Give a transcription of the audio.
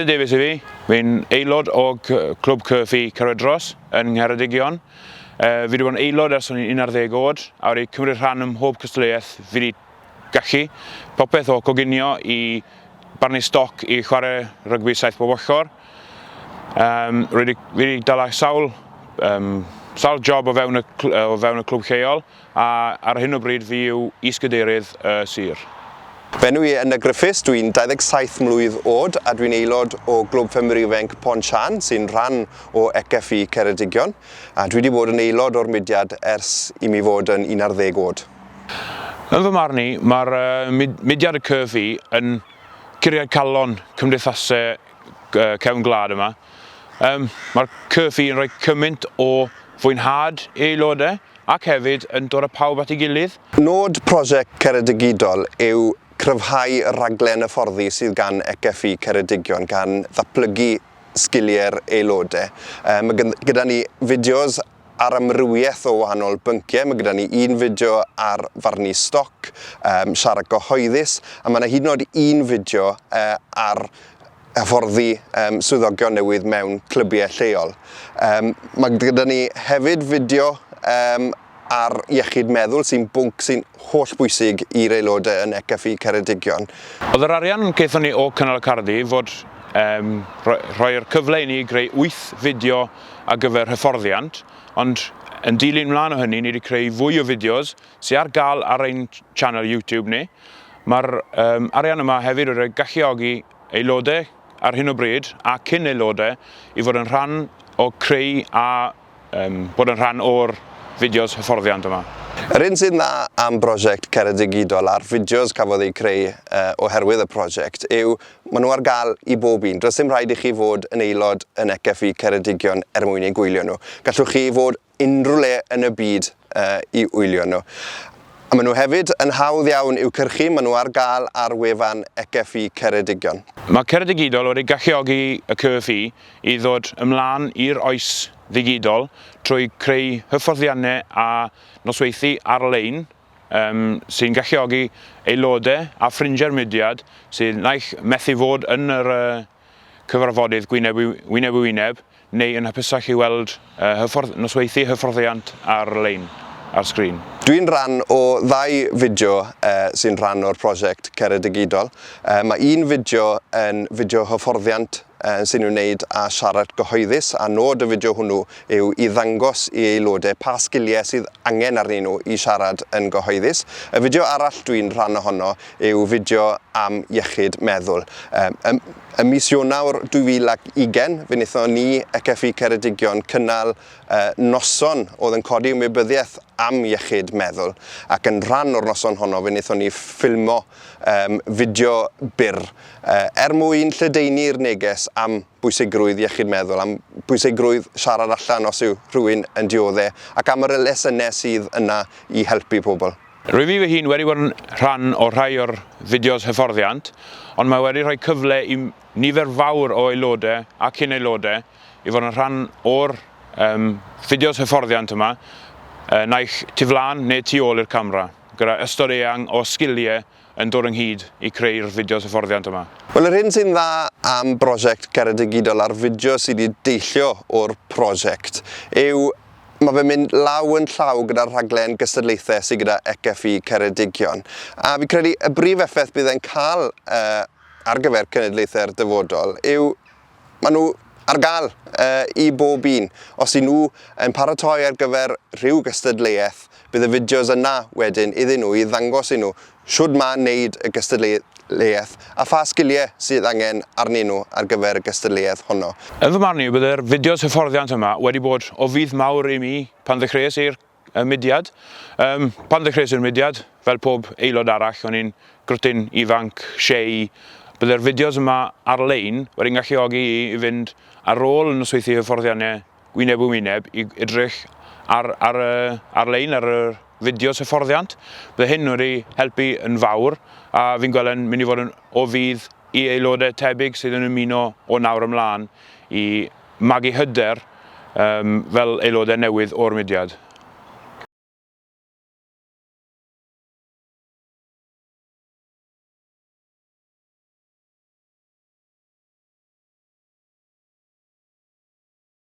Bryn Davies i fi, fi'n aelod o Clwb Curfew Caradros yn Ngheredigion. Fi wedi bod yn aelod ers o'n i'n 11 oed a wedi cymryd rhan ym mhob cystadleuaeth fi wedi gallu. Popeth o coginio i barnu stoc i chwarae rygbi saith bob ochr. Um, rwy wedi, fi wedi dala sawl, um, sawl job o fewn, y, o fewn y clwb lleol a ar hyn o bryd fi yw is-gadeirydd y sir. Fy enw i Enda Griffiths, dwi'n 27 mlwydd oed a dwi'n aelod o Glwb Ffermwyr Ifainc Pont Siân sy'n rhan o ECFI Ceredigion a dwi wedi bod yn aelod o'r mudiad ers i mi fod yn 11 oed. Yn fy marn i, mae'r mudiad y CFI yn curiad calon cymdeithasau cefn gwlad yma. Um, mae'r CFI yn rhoi cymaint o fwynhad i aelodau ac hefyd yn dod â pawb at ei gilydd. Nod prosiect Ceredigidol yw cryfhau rhaglen hyfforddi sydd gan ECFI Ceredigion gan ddatblygu sgiliau'r aelodau. Mae gyda ni fideos ar amrywiaeth o wahanol bynciau. Mae gyda ni un fideo ar farnu stoc, um, siarad gyhoeddus, a mae yna hyd yn oed un fideo uh, ar hyfforddi um, swyddogion newydd mewn clybiau lleol. Um, mae gyda ni hefyd fideo um, ar iechyd meddwl sy'n bwnc sy'n holl bwysig i'r aelodau yn ECFI Ceredigion. Oedd yr arian gaethon ni o Cynnal y Cardi fod um, rhoi'r cyfle i ni greu 8 fideo ar gyfer hyfforddiant, ond yn dilyn mlaen o hynny ni wedi creu fwy o fideos sydd ar gael ar ein channel YouTube ni. Mae'r um, arian yma hefyd wedi galluogi aelodau ar hyn o bryd a cyn aelodau i fod yn rhan o creu a um, bod yn rhan o'r fideos hyfforddiant yma. Yr hyn sy'n dda am brosiect Ceredigidol a'r fideos cafodd eu creu uh, oherwydd y prosiect yw maen nhw ar gael i bob un. Does dim rhaid i chi fod yn aelod yn ECFI Ceredigion er mwyn eu gwylio nhw. Gallwch chi fod unrhyw le yn y byd uh, i wylio nhw. A maen nhw hefyd yn hawdd iawn i'w cyrchu, maen nhw ar gael ar wefan ECFI Ceredigion. Mae Ceredigidol wedi galluogi y CFI i ddod ymlaen i'r oes ddigidol trwy creu hyfforddiannau a nosweithi ar-lein um, sy'n galluogi aelodau a ffrindiau'r mudiad sydd naill methu fod yn yr uh, cyfarfodydd gwyneb i wyneb, i wyneb neu yn hapusach i weld uh, hyffordd, nosweithi hyfforddiant ar-lein ar sgrin. Dwi'n rhan o ddau fideo uh, sy'n rhan o'r prosiect Ceredigidol. Uh, mae un fideo yn fideo hyfforddiant sy'n ymwneud â siarad gyhoeddus, a nod y fideo hwnnw yw i ddangos i aelodau pa sgiliau sydd angen arnyn nhw i siarad yn gyhoeddus. Y fideo arall dwi'n rhan ohono yw fideo am iechyd meddwl. Ym, ym, ym mis Ionawr 2020, fe wnaethon ni, ECFI Ceredigion, cynnal uh, noson oedd yn codi ymwybyddiaeth am iechyd meddwl, ac yn rhan o'r noson honno fe wnaethon ni ffilmo um, fideo byr uh, er mwyn lledaenu'r neges am bwysigrwydd iechyd meddwl, am bwysigrwydd siarad allan os yw rhywun yn diodde, ac am yr elusennau sydd yna i helpu pobl. Rwyf fi fy hun wedi bod yn rhan o rhai o'r fideos hyfforddiant, ond mae wedi rhoi cyfle i nifer fawr o aelodau a cyn-aelodau i fod yn rhan o'r um, fideos hyfforddiant yma, uh, naill tu flaen neu tu ôl i'r camera, gyda ystod eang o sgiliau yn dod ynghyd i creu'r fideos hyfforddiant yma. Wel, yr hyn sy'n dda am brosiect Ceredigidol a'r fideo sydd wedi deillio o'r prosiect yw mae fe'n mynd law yn llaw gyda'r rhaglen gystadlaethau sydd gyda ECFI Ceredigion. A fi credu y brif effaith bydd e'n cael uh, ar gyfer cenedlaethau'r dyfodol yw maen nhw ar gael uh, i bob un. Os y'n nhw yn paratoi ar gyfer rhyw gystadleuaeth, bydd y fideos yna wedyn iddyn nhw i ddangos i nhw shwd mae wneud y gystadleuaeth a pha sgiliau sydd angen arnyn nhw ar gyfer y gystadleuaeth honno. Yn fy marn i, bydde'r fideos hyfforddiant yma wedi bod o fudd mawr i mi pan ddechreuais i'r y mudiad. Um, pan ddechreuais i'r mudiad, fel pob aelod arall, o'n i'n grwtyn ifanc, shei. Bydde'r fideos yma ar-lein wedi'n galluogi i i fynd ar ôl y nosweithiau hyfforddiannau wyneb yn wyneb i edrych ar, ar, ar-lein ar y fideos hyfforddiant. Bydde hyn wedi helpu yn fawr a fi'n gweld yn mynd i fod yn o fudd i aelodau tebyg sydd yn ymuno o nawr ymlaen i magu hyder um, fel aelodau newydd o'r mudiad.